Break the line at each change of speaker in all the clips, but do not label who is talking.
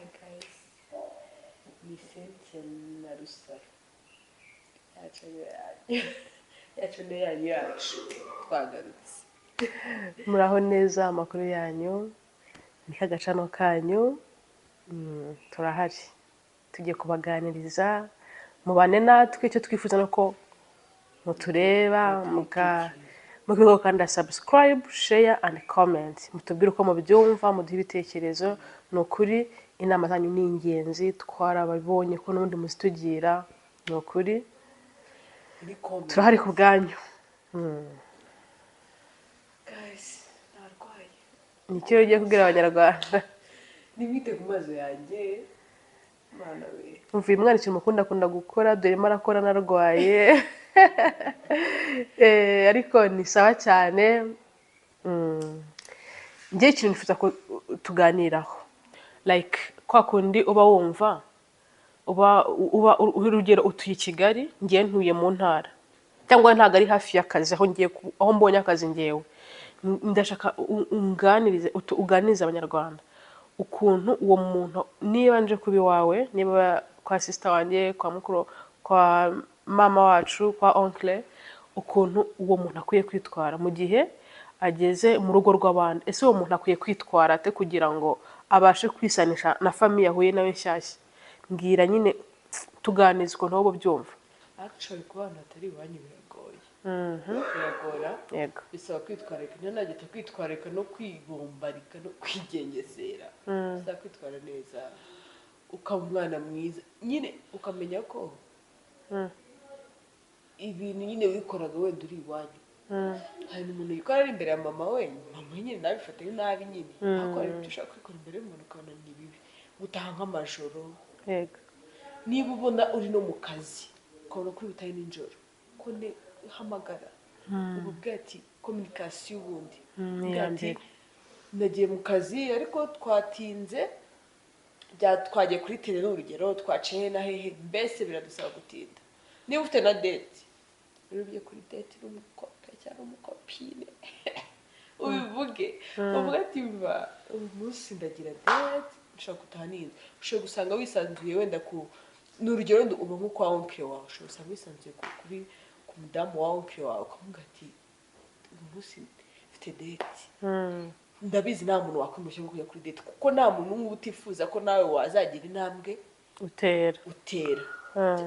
Hi guys, ni Cynthia na Rusaro, yacu yanyu, yacu ni yanyu, yacu twagarutse.
Muraho neza, amakuru yanyu? Ni kagacano kanyu. Turahari, tugiye kubaganiriza, mubane natwe. Icyo twifuza ni uko mutureba, mukibuka gukanda subscribe, share and comment, mutubwire uko mubyumva, muduhe ibitekerezo. Ni ukuri inama zanyu ni ingenzi, twarababonye ko n'ubundi muzitugira. Ni ukuri
muri comment.
Turahari ku bwanyu.
Guys, narwaye.
Nicyo ugiye kubwira Abanyarwanda?
Nimwite ku maso yanjye, mwana we.
Umva, uyu mwana ikintu mukunda akunda gukora, dore arimo arakora anarwaye. Ariko ni sawa cyane. Njye ikintu nifuza ko tuganiraho, like kwa kundi uba wumva uba urugero utuye i Kigali, ngiye ntuye mu ntara, cyangwa ntabwo ari hafi y'akazi aho ngiye aho mbonye akazi. Ngewe ndashaka unganirize, uganirize Abanyarwanda ukuntu uwo muntu, niba nje kuba iwawe, niba kwa sister wanjye, kwa mukuru, kwa mama wacu, kwa oncle, ukuntu uwo muntu akwiye kwitwara mu gihe ageze mu rugo rw'abandi. Ese uwo muntu akwiye kwitwara ate kugira ngo abashe kwisanisha na famille ahuye nawe nshyashya? Mbwira nyine, tuganize ukuntu wowe ubyumva.
Actually, ku bana batari iwanyu biragoye, biragora. Bisaba kwitwararika, niyo nagita kwitwararika no kwibombarika no kwigengesera. Bisaba kwitwara neza, ukaba umwana mwiza nyine, ukamenya ko ibintu nyine wikoraga wenda uri iwanyu, hari umuntu yikora ari imbere ya mama we, mama we nyine nabifate nabi nyine, ariko hari ibyo ushaka kwikora imbere y'umuntu ukabona ni bibi, gutaha nk'amajoro. Niba ubona uri no mu kazi, ukabona ko uri butahe nijoro, ko ne hamagara ububwira ati communication ubundi.
Ni
ubwira
iya
ati
mbere.
Nagiye mu kazi ariko twatinze, twagiye kuri tele, ni urugero, twaciye na hehe, mbese biradusaba gutinda. Niba ufite na date, uri ugiye kuri date n'umukobwa cyangwa umukopine, ubivuge, uvuge ati: "Mva, uyu munsi ndagira date, nshobora gutaha ninze." Ushobora gusanga wisanzuye wenda ku, ni urugero, wenda uba nko kwa oncle wawe, ushobora gusanga wisanzuye ku mudamu wa oncle wawe, ukamubwira ati: "Uyu munsi mfite date." Ndabizi nta muntu wakwimushya kujya kuri date, kuko nta muntu n'umwe uba utifuza ko nawe wazagira intambwe
utera.
Utera.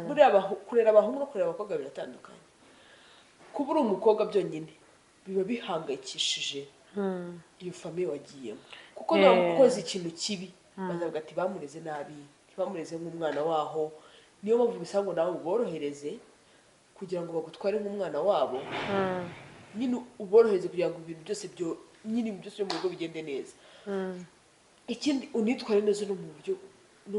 Buriya kurera abahungu no kurera abakobwa biratandukanye. Kuba uri umukobwa byonyine biba bihangayikishije iyo famille wagiyemo, kuko niba ukoze ikintu kibi bazavuga ati: "Bamureze nabi, ntibamureze nk'umwana waho." Niyo mpamvu bisaba ngo nawe uborohereze kugira ngo bagutware nk'umwana wabo nyine, uborohereze kugira ngo ibintu byose byo nyine, ibintu byose byo mu rugo bigende neza. Ikindi, unitware neza no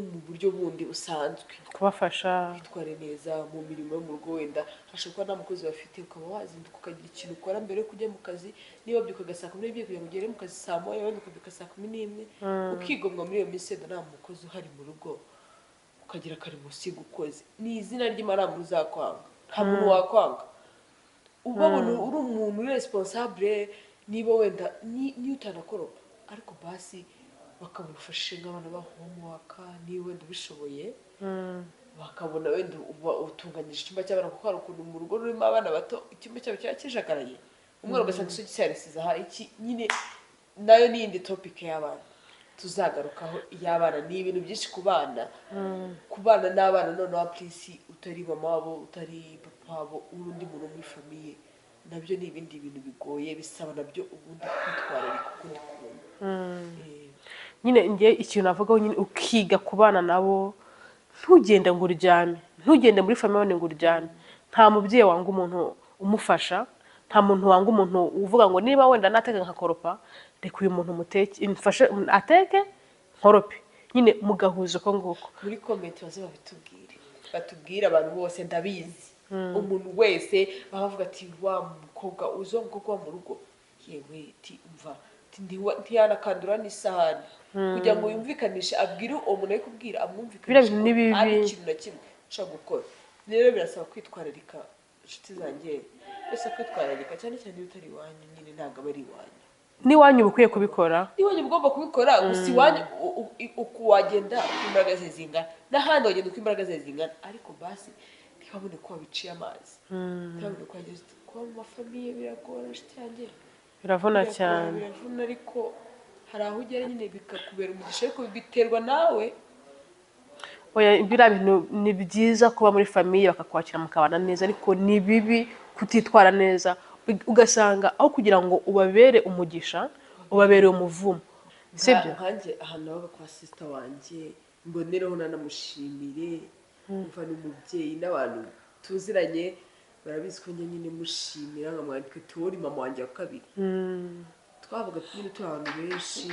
mu buryo bundi busanzwe.
Kubafasha.
Witware neza mu mirimo yo mu rugo. Wenda hashobora kuba nta mukozi bafite, ukaba wazinduka ukagira ikintu ukora mbere yo kujya mu kazi. Niba wabyukaga saa 12 kugira ngo ugere mu kazi saa 1, wenda ukabyuka saa 11, ukigomwa muri iyo minsi wenda nta mukozi uhari mu rugo, ukagira akarimo usiga ukoze. Ni izina ry'Imana, nta muntu uzakwanga, nta muntu wakwanga ubabona uri umuntu uri responsable. Niba wenda niyo utanakoropa, ariko basi bakabona ufashe nk'abana ba homework, niba wenda ubishoboye, bakabona wenda uba utunganyije icyumba cy'abana, kuko hari ukuntu mu rugo rurimo abana bato icyumba cyabo kiba kijagaraye, umwana ugasanga isogisi yarisize aha. Iki nyine nayo ni iyindi topic y'abana tuzagarukaho. Iy'abana ni ibintu byinshi ku bana, kubana n'abana noneho plus utari mama wabo, utari papa wabo, uri undi muntu wo muri famille, nabyo ni ibindi bintu bigoye, bisaba nabyo ubundi kwitwararika ukundi kuntu.
Nyine njye ikintu navugaho nyine, ukiga kubana nabo, ntugende ngo uryame, ntugende muri famille ngo uryame. Nta mubyeyi wanga umuntu umufasha, nta muntu wanga umuntu uvuga ngo: "Niba wenda nateka nkakoropa, reka uyu muntu muteke, mfashe ateke nkorope." Nyine mugahuza uko nguko.
Muri comment baze babitubwire, batubwire abantu bose. Ndabizi umuntu wese baba bavuga ati: "Wa mukobwa uzi, wa mukobwa wo mu rugo, yewe," ti umva ti ntiyanakandura n'isahani kugira ngo yumvikanishe, abwire uwo muntu ari kubwira, amwumvikanishe
Biriya bintu ni
ko
bibi.
ari ikintu na kimwe ushobora gukora. Rero birasaba kwitwararika, inshuti zanjye, birasaba kwitwararika cyane cyane iyo utari iwanyu nyine, ntabwo aba ari iwanyu.
N'iwanyu uba ukwiye kubikora.
Iwanyu uba ugomba kubikora. Gusa iwanyu uko wagenda uko imbaraga ze zingana, n'ahandi wagenda uko imbaraga ze zingana, ariko basi ntibabone ko wabiciye amazi, ntibabone ko wageze. Kuba mu ma famille biragora, nshuti yanjye.
Biravuna
Biragora,
cyane.
Biravuna, ariko hari aho ugera nyine bikakubera umugisha, ariko biterwa nawe.
Oya, biriya bintu ni byiza kuba muri famille bakakwakira mukabana neza, ariko ni bibi kutitwara neza, ugasanga aho kugira ngo ubabere umugisha ubabereye umuvumo, sibyo?
Nkanjye ahantu nabaga kwa sister wanjye, mbonereho nanamushimire, umva, ni umubyeyi n'abantu tuziranye barabizi ko njye nyine mushimira, nkamwandika ati wowe uri mama wanjye wa kabiri. Twabaga nyine turi abantu benshi,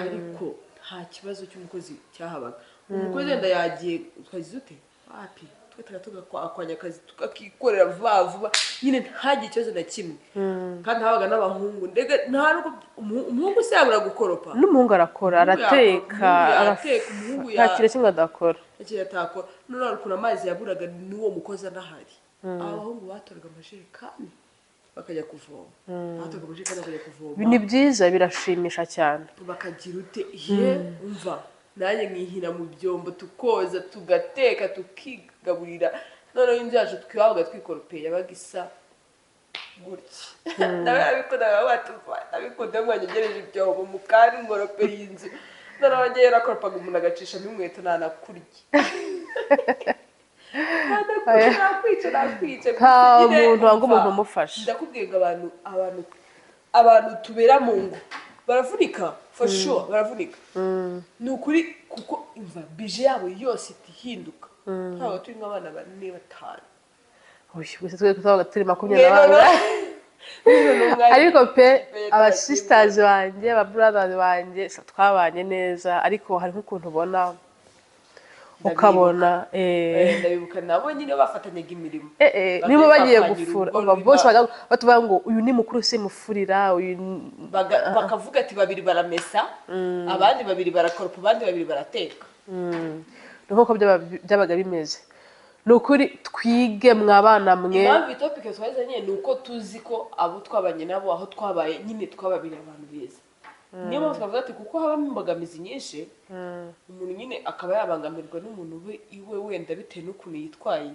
ariko nta kibazo cy'umukozi cyahabaga. Umukozi wenda yagiye, twagize ute, wapi, twahitaga tugakwanya akazi tukakikorera vuba vuba nyine, ntagire ikibazo na kimwe. Kandi habaga n'abahungu, ndega nta nubwo umuhungu se yabura gukoropa?
N'umuhungu arakora.
Umuhungu
Arateka.
Umuhungu yateka, umuhungu
Nta kintu kimwe adakora.
Ikintu atakora. Noneho hari ukuntu amazi yaburaga n'uwo mukozi anahari, abahungu batoraga amajerekani bakajya kuvoma, batoraga amajerekani bakajya kuvoma.
Ni byiza, birashimisha cyane.
Bakagira ute, ye, umva, nanjye nkihina mu byombo, tukoza, tugateka, tukigaburira. Noneho inzu yacu twabaga twikoropeye yabaga isa gutya. Nawe yabikundaga, batuva ndabikunda mwanyegereje ibyombo mukari nkoropeye iyi nzu. Noneho njyewe yarakoropaga umuntu agacishamo inkweto, ntanakurya, ntanakwica, nakwica, nakwica.
Nta
Nyine,
muntu wanga
umva,
umuntu umufasha.
Ndakubwiye ngo abantu tubera mu ngo baravunika, for sure baravunika, ni ukuri, kuko imva bije yabo yose itihinduka. Ntabwo turi nk'abana bane, batanu.
Uy, gusa twe twabaga turi 20 na bangahe. Ariko pe, aba sisters banjye, aba brothers banjye, twabanye neza, ariko hari nk'ukuntu ubona ukabona
Ndabibuka, nabo nyine bafatanyaga imirimo.
Niba bagiye
Bakanya
gufura,
urugo
umva,
rurimo-
bose batuvuga ngo uyu ni mukuru simufurira, uyu
Bakavuga ati babiri baramesa, abandi babiri barakoropa, abandi babiri barateka.
Ni nk'uko byabaga bimeze. Ni ukuri, twige mwabana mwe.
Impamvu iyi topic twazanye ni uko tuzi ko abo twabanye nabo, aho twabaye nyine, twababereye abantu beza. Niyo mpamvu twavuga ati kuko habamo imbogamizi nyinshi, umuntu nyine akaba yabangamirwa n'umuntu we iwe wenda bitewe n'ukuntu yitwaye.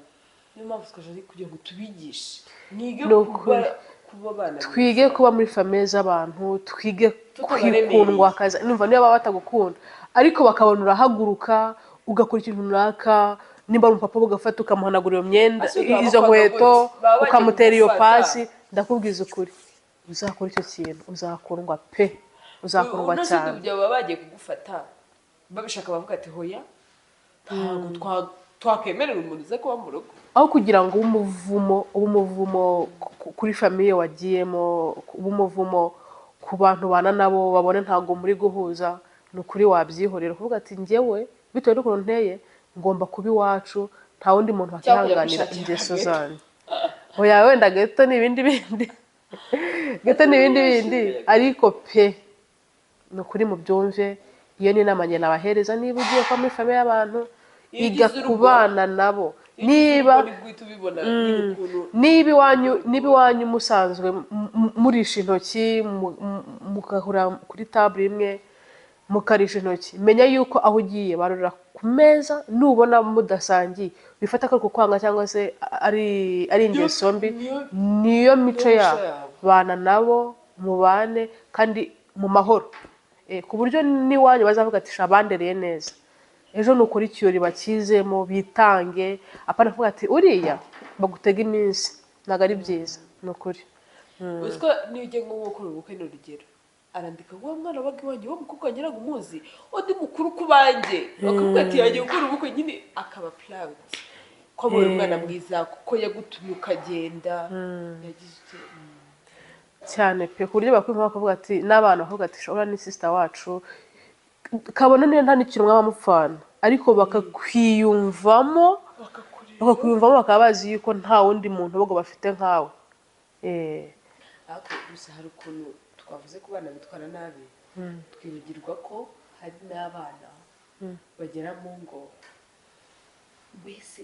Niyo mpamvu twaje kugira ngo tubigishe, mwige
Ni ukuri.
kuba abana beza.
Twige kuba muri famille z'abantu, twige
Tutabaremereye.
kwikundwa akazi. Numva niba baba batagukunda ariko bakabona urahaguruka ugakora ikintu runaka, nimba ari umupapa ugafata ukamuhanagura iyo myenda,
Ese baba
izo
bakwanga
nkweto,
gute? Baba bagiye
ukamutera iyo
kugufata.
pasi, ndakubwiza ukuri, uzakora icyo kintu uzakundwa pe, uzakundwa
Uno si
cyane.
Ibyo baba bagiye kugufata babishaka, bavuga ati hoya, ntabwo twakwemerera umuntu uza kuba mu rugo.
Aho kugira ngo ube umuvumo kuri famille wagiyemo, ube umuvumo ku bantu ubana nabo, babone ntabwo muri guhuza, ni ukuri wabyihorera ukuvuga ati njyewe bitewe n'ukuntu nteye ngomba kuba iwacu, nta wundi muntu
Cyangwa kujya
wakihanganira
kwishakira
ingeso
ghetto.
zanjye. Oya, wenda ghetto ni ibindi bindi, ghetto ni ibindi bindi. Ariko pe, ni ukuri mubyumve, iyo ni inama njye nabahereza. Niba ugiye kuba muri famille y'abantu,
Iyo
iga
ugize urugo-
kubana nabo.
Iyo ugize
Niba
urugo nibwo uhita ubibona nyine ukuntu
niba iwanyu musanzwe murisha intoki, mugahura kuri table imwe mukarisha intoki, menya yuko aho ugiye barurira ku meza. Nubona mudasangiye, bifata ko ari kukwanga cyangwa se ari ingeso mbi. Niyo mico
Niyo mico
yabo.
Yabo.
Bana nabo, mubane kandi mu mahoro, ku buryo n'iwanyu bazavuga ati sha bandereye neza. Ejo nukora ikirori bakizemo, bitange, apana kuvuga ati uriya bagutega iminsi. Ntabwo ari byiza, ni ukuri.
Uzi ko niyo ugiye nko gukora ubukwe, ni urugero, arandika wa mwana wabaga iwanjye, wa mukobwa wanjye ntabwo umuzi, undi mukuru ku banjye, bakavuga ati yagiye gukora ubukwe nyine, akaba proud ko abonye umwana mwiza, kuko yagutumye ukagenda, yagize ute.
Cyane pe, ku buryo bakwumva bakavuga ati, n'abantu bakavuga ati shobora ni sister wacu, kabone niyo nta n'ikintu mwaba mupfana, ariko bakakwiyumvamo.
Bakakureba.
Bakakwiyumvamo, bakaba bazi yuko nta wundi muntu ahubwo bafite nkawe.
Ariko gusa hari ukuntu twavuze ko abana bitwara nabi, twibagirwa ko hari n'abana bagera mu ngo mbese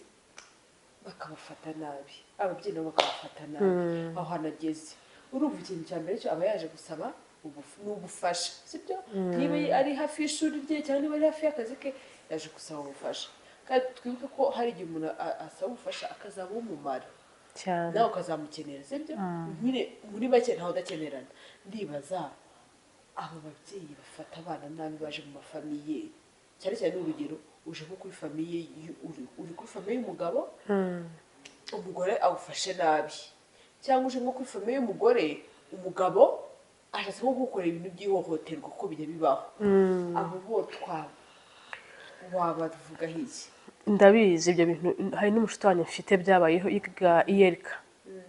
bakabafata nabi, ababyeyi nabo bakabafata nabi. Aho hantu ageze, urumva ikintu cya mbere cyo aba yaje gusaba Ni ubufasha, sibyo? Niba ari hafi y'ishuri rye cyangwa niba ari hafi y'akazi ke, yaje gusaba ubufasha. Kandi twibuke ko hari igihe umuntu asaba ubufasha akazaba umumaro,
cyane.
Nawe ukazamukenera, sibyo? Nyine muri make ntawe udakenerana. Ndibaza abo babyeyi bafata abana nabi baje mu ma famille, cyane cyane urugero uje nko kuri famille uri kuri famille y'umugabo, umugore agufashe nabi, cyangwa uje nko kuri famille y'umugore, umugabo ashatse nko kugukorera ibintu by'ihohoterwa, kuko bijya bibaho. Abo bo wabavugaho iki?
Ndabizi ibyo bintu. Hari n'umushuti wanjye mfite byabayeho, yiga iyerika.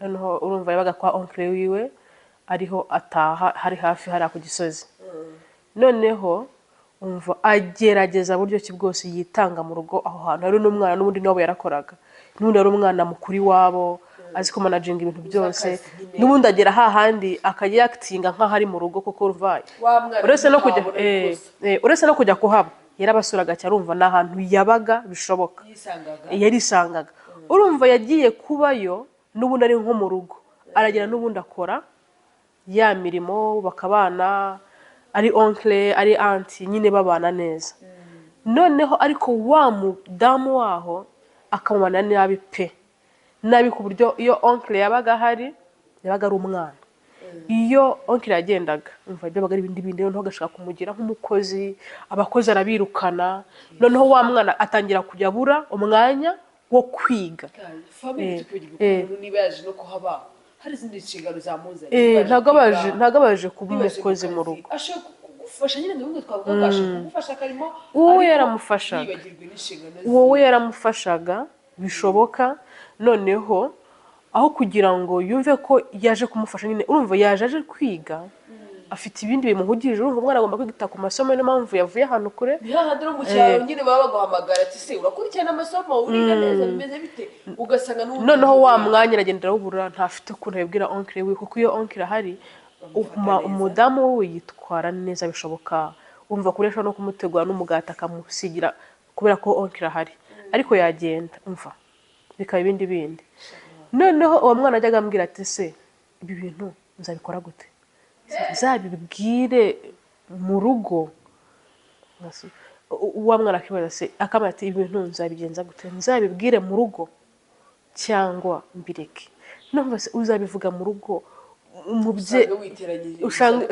Noneho urumva yabaga kwa oncle wiwe, ariho ataha, hari hafi hariya ku Gisozi. Noneho umva, agerageza buryo ki bwose yitanga mu rugo aho hantu hari n'umwana, n'ubundi nabo yarakoraga, n'ubundi yari umwana mukuru iwabo, azi ko managinga ibintu byose.
Akazi nyine.
N'ubundi agera hahandi akajya yakitinga nk'aho ari mu rugo, kuko urumva
Wa mwana
uretse no kujya
ntabona ikosa.
Uretse no kujya kuhaba, yarabasuraga cyane. Urumva ni ahantu yabaga bishoboka.
Yisangaga.
Yarisangaga. Urumva yagiye kubayo n'ubundi ari nko mu rugo, aragera n'ubundi akora ya mirimo, bakabana, ari oncle ari auntie, nyine babana neza. Noneho ariko wa mudamu waho akamubana nabi pe, nabi, ku buryo iyo oncle yabaga ahari yabaga ari umwana, iyo oncle yagendaga umva byabaga ari ibindi bindi. Noneho agashaka kumugira nk'umukozi, abakozi arabirukana. Noneho wa mwana atangira kujya abura umwanya wo kwiga.
Famille, tukibagirwa ukuntu niba yaje no kuhaba hari izindi nshingano zamuzanye.
Ntabwo abaje kuba umukozi mu rugo.
Ashobora kugufasha nyine, nubwo twavuga ko ashobora kugufasha akarimo,
Uwo
ariko
yaramufashaga.
yibagirwe n'inshingano ze.
Wowe yaramufashaga bishoboka. Noneho aho kugira ngo yumve ko yaje kumufasha nyine, urumva yaje aje kwiga, afite ibindi bimuhugije. Urumva umwana agomba kwita ku masomo, niyo mpamvu yavuye ahantu kure.
Ni hahandi no mu cyaro nyine baba baguhamagara ati: "Se urakurikirana amasomo, uriga neza, bimeze bite?" Ugasanga n'ubundi
Noneho wa mwanya aragenda arawubura, ntafite ukuntu abibwira oncle we, kuko iyo oncle ahari
Bamufata neza.
umudamu we yitwara neza bishoboka. Umva kuri ashobora no kumutegura n'umugati akamusigira kubera ko oncle ahari, ariko yagenda umva bikaba ibindi bindi. Noneho uwo mwana ajyaga ambwira ati: "Se ibi bintu nzabikora gute? Nzabibwire mu rugo?" Wa mwana akibaza se, akamara ati: "Ibi bintu nzabigenza gute? Nzabibwire mu rugo cyangwa mbireke?" Numva se uzabivuga mu rugo umubyeyi
Usanga witeranyije.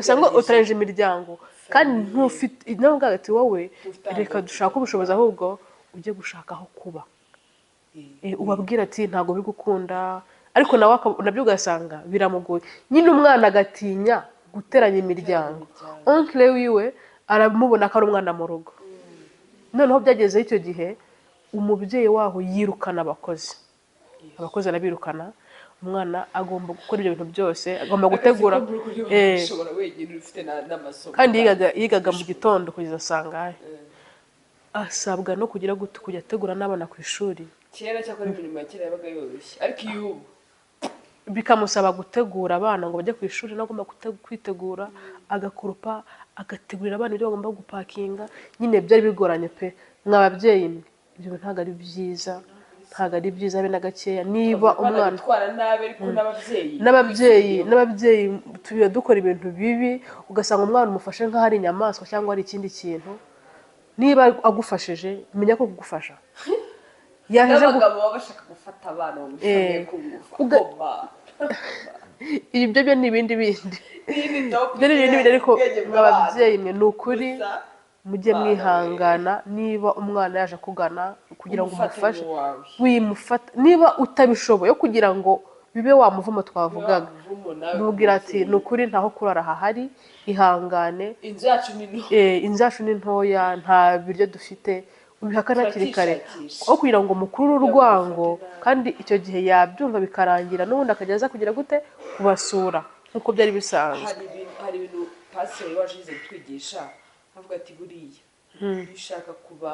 Usanga uteranyije imiryango kandi ntufite nawe ubwawe. Ati: "Wowe
Ntufite
reka
ahantu.
dushake ubushobozi, ahubwo ujye gushaka aho kuba." Ubabwira ati: "Ntabwo biri gukunda," ariko nawe nabyo ugasanga biramugoye nyine. Umwana agatinya guteranya imiryango. Oncle wiwe aramubona ko ari umwana mu rugo. Noneho byagezeho icyo gihe umubyeyi waho yirukana abakozi, abakozi arabirukana. Umwana agomba gukora ibyo bintu byose, agomba gutegura.
Ushobora wenyine ufite n'amasomo.
Kandi yigaga mu gitondo kugeza sangahe, asabwa no kugira gute, kujya ategura n'abana ku ishuri.
Kera cyakora imirimo ya kera yabaga yoroshye, ariko iyo ubu
Bikamusaba gutegura abana ngo bajye ku ishuri, nawe agomba kwitegura, agakoropa, agategurira abana ibyo bagomba gupakinga. Nyine byari bigoranye pe. Mwa babyeyi mwe, ibyo bintu ntabwo ari byiza, ntabwo ari byiza habe na gakeya. Niba
Abana
umwana
bitwara nabi, ariko n'ababyeyi
N'ababyeyi tuba dukora ibintu bibi, ugasanga umwana umufashe nk'aho ari inyamaswa cyangwa ari ikindi kintu. Niba agufashije, menya ko kugufasha yaje
N'abagabo baba bashaka gufata abana bamushamiye ku ngufu. Koma.
Ibyo byo ni ibindi bindi.
Iyi ni topic.
Ibyo ni ibindi bindi, ariko
Ubwenge
mwa
bw'abana.
babyeyi mwe, ni ukuri
Gusa,
mujye
Bana.
mwihangana. Niba umwana yaje akugana kugira ngo
Umufate
umufashe,
nk'uwawe.
wimufata. Niba utabishoboye, kugira ngo bibe wa muvumo twavugaga,
Wa muvumo nawe
mubwira ati:
kumubyeyi.
"Ni ukuri ntaho kurara hahari, ihangane."
Inzu yacu ni nto.
Inzu yacu ni ntoya, nta biryo dufite. Ubihakana hakiri kare
Turakishakisha.
aho kugira ngo mukurure urwango. Kandi icyo gihe yabyumva bikarangira, n'ubundi akajya aza kugira gute, kubasura nk'uko byari bisanzwe.
Hari ibintu pasiteri wacu yize kutwigisha, avuga ati: "Buriya iyo ushaka kuba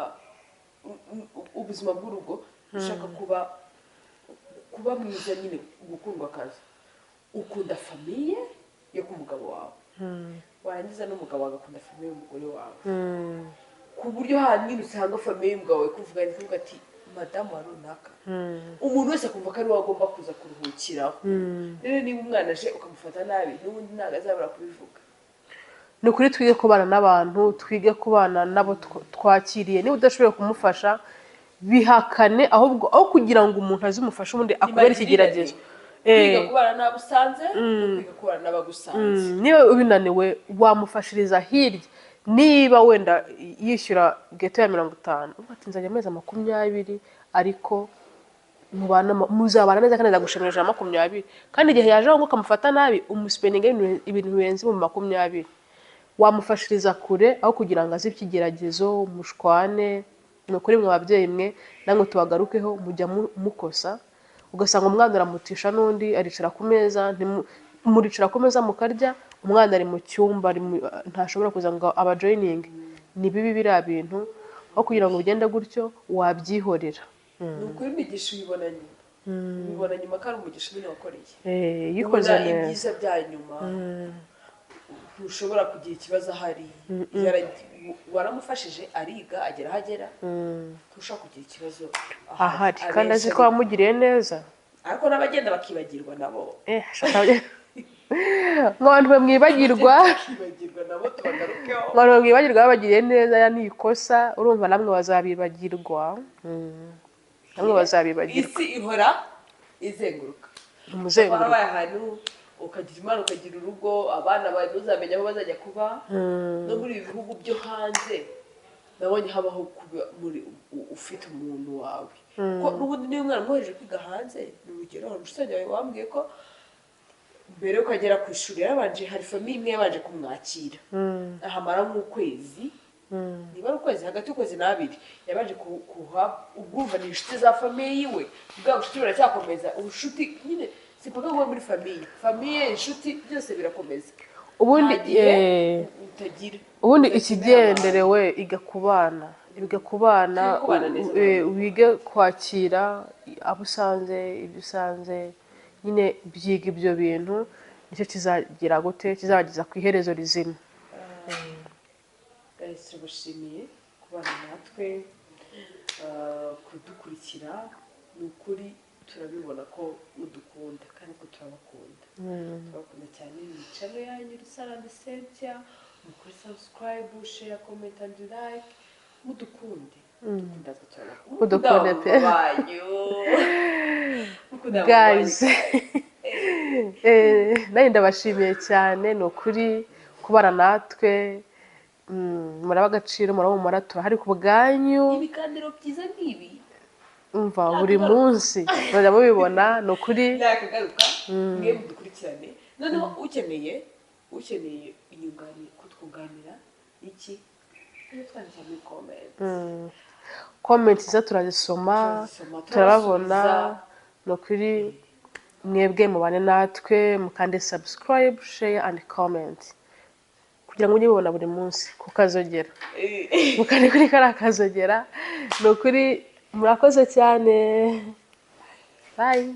ubuzima bw'urugo, iyo ushaka kuba mwiza nyine, gukundwa akazi, ukunda famille yo ku mugabo wawe, warangiza n'umugabo agakunda famille y'umugore wawe, ku buryo hanyine usanga famille y'umugabo wawe kuvuga kuvuga ati madamu wa runaka, umuntu wese akumva ko ari we agomba kuza kuruhukiraho." Rero niba umwana aje ukamufata nabi, n'ubundi ntabwo azabura kubivuga.
Ni ukuri, twige kubana n'abantu, twige kubana n'abo twakiriye. Niba udashoboye kumufasha, bihakane, ahubwo aho kugira ngo umuntu aze umufashe ubundi akubere ikigeragezo.
Kwiga kubana n'abo usanze no kwiga kubana n'abagusanze.
Niba ubinaniwe, wamufashiriza hirya. Niba wenda yishyura geto ya 50, uvuga ati nzajya amezi 20, ariko mubana, muzabana neza kandi azagushimira 120. Kandi igihe yaje aho ngaho ukamufata nabi, umuspendinga ibintu birenze 20,000. Wamufashiriza kure aho kugira ngo aze ikigeragezo mushwane. Ni ukuri mwe ababyeyi mwe, namwe tubagarukeho, mujya mukosa, ugasanga umwana uramutisha n'undi aricara ku meza, muricara ku meza mukarya, umwana ari mu cyumba, ntashobora kuza ngo abajoininge. Ni bibi biriya bintu. Aho kugira ngo bigende gutyo, wabyihorera.
Ni ukuri, imigisha uyibona nyuma, ubibona nyuma ko ari umugisha nyine wakoreye.
Iyo ukoze
Ubona
neza.
ibyiza bya nyuma. Ntushobora kugira ikibazo ahari. Waramufashije ariga, agera aho agera, ntushobora kugira ikibazo
Ahari kandi azi
Abenshi
ko wamugiriye neza.
Ariko n'abagenda bakibagirwa nabo.
Ngo abantu bamwibagirwa.
Bakibagirwa nabo tubagarukeho.
Ngo abantu bamwibagirwa babagiriye neza, ya ni ikosa. Urumva namwe bazabibagirwa. Namwe bazabibagirwa.
Isi ihora izenguruka.
Umuzenguruko.
Warabaye ahantu, ukagira Imana, ukagira urugo, abana bawe ntuzamenya aho bazajya kuba. No muri ibi bihugu byo hanze nabonye habaho kuba muri ufite umuntu wawe, kuko n'ubundi niba umwana amwohereje kwiga hanze, ni urugero, hari umushuti wawe wambwiye ko mbere yuko agera ku ishuri yarabanje, hari famille imwe yabanje kumwakira, ahamara nk'ukwezi, niba ari ukwezi, hagati y'ukwezi n'abiri yabanje kuha. Ubwumva ni inshuti za famille yiwe, bwa bucuti buracyakomeza. Ubucuti nyine si mpaka ngo ube muri famille, famille, inshuti, byose birakomeza.
Ubundi
Nta gihe utagira
ubundi
udakenera.
Ikigenderewe, iga kubana, iga kubana.
Twige kubana neza.
Wige kwakira abo usanze, ibyo usanze nyine, byiga ibyo bintu, nicyo kizagira gute, kizageza ku iherezo rizima.
Guys, turabashimiye kubana natwe, kudukurikira. Ni ukuri turabibona ko mudukunda kandi ko turabakunda, turabakunda cyane. Ni channel yanyu Rusarande Cynthia. Mukore subscribe, share, comment and like. Mudukunde, mudukunda, twe turabakunda.
Mudukunde pe.
Mukunda banyu, mukunda.
Guys, nanjye ndabashimiye cyane, ni ukuri, kubana natwe. Muraba agaciro, muraba, turahari ku bwanyu.
Ibiganiro byiza nk'ibi.
Umva, buri munsi muzajya mubibona, ni ukuri.
Nakagaruka, mwe mudukurikirane. Noneho ukeneye inyunganira, kutwunganira iki, tujye twandikira muri comment.
Comment zo turazisoma.
Turazisoma,
turababona.
Turabasubiza.
Ni ukuri, mwebwe mubane natwe, mukande subscribe, share and comment kugira ngo mujye mubibona buri munsi ku kazogera. Mukande kuri kariya kazogera. Ni ukuri, murakoze cyane, bye.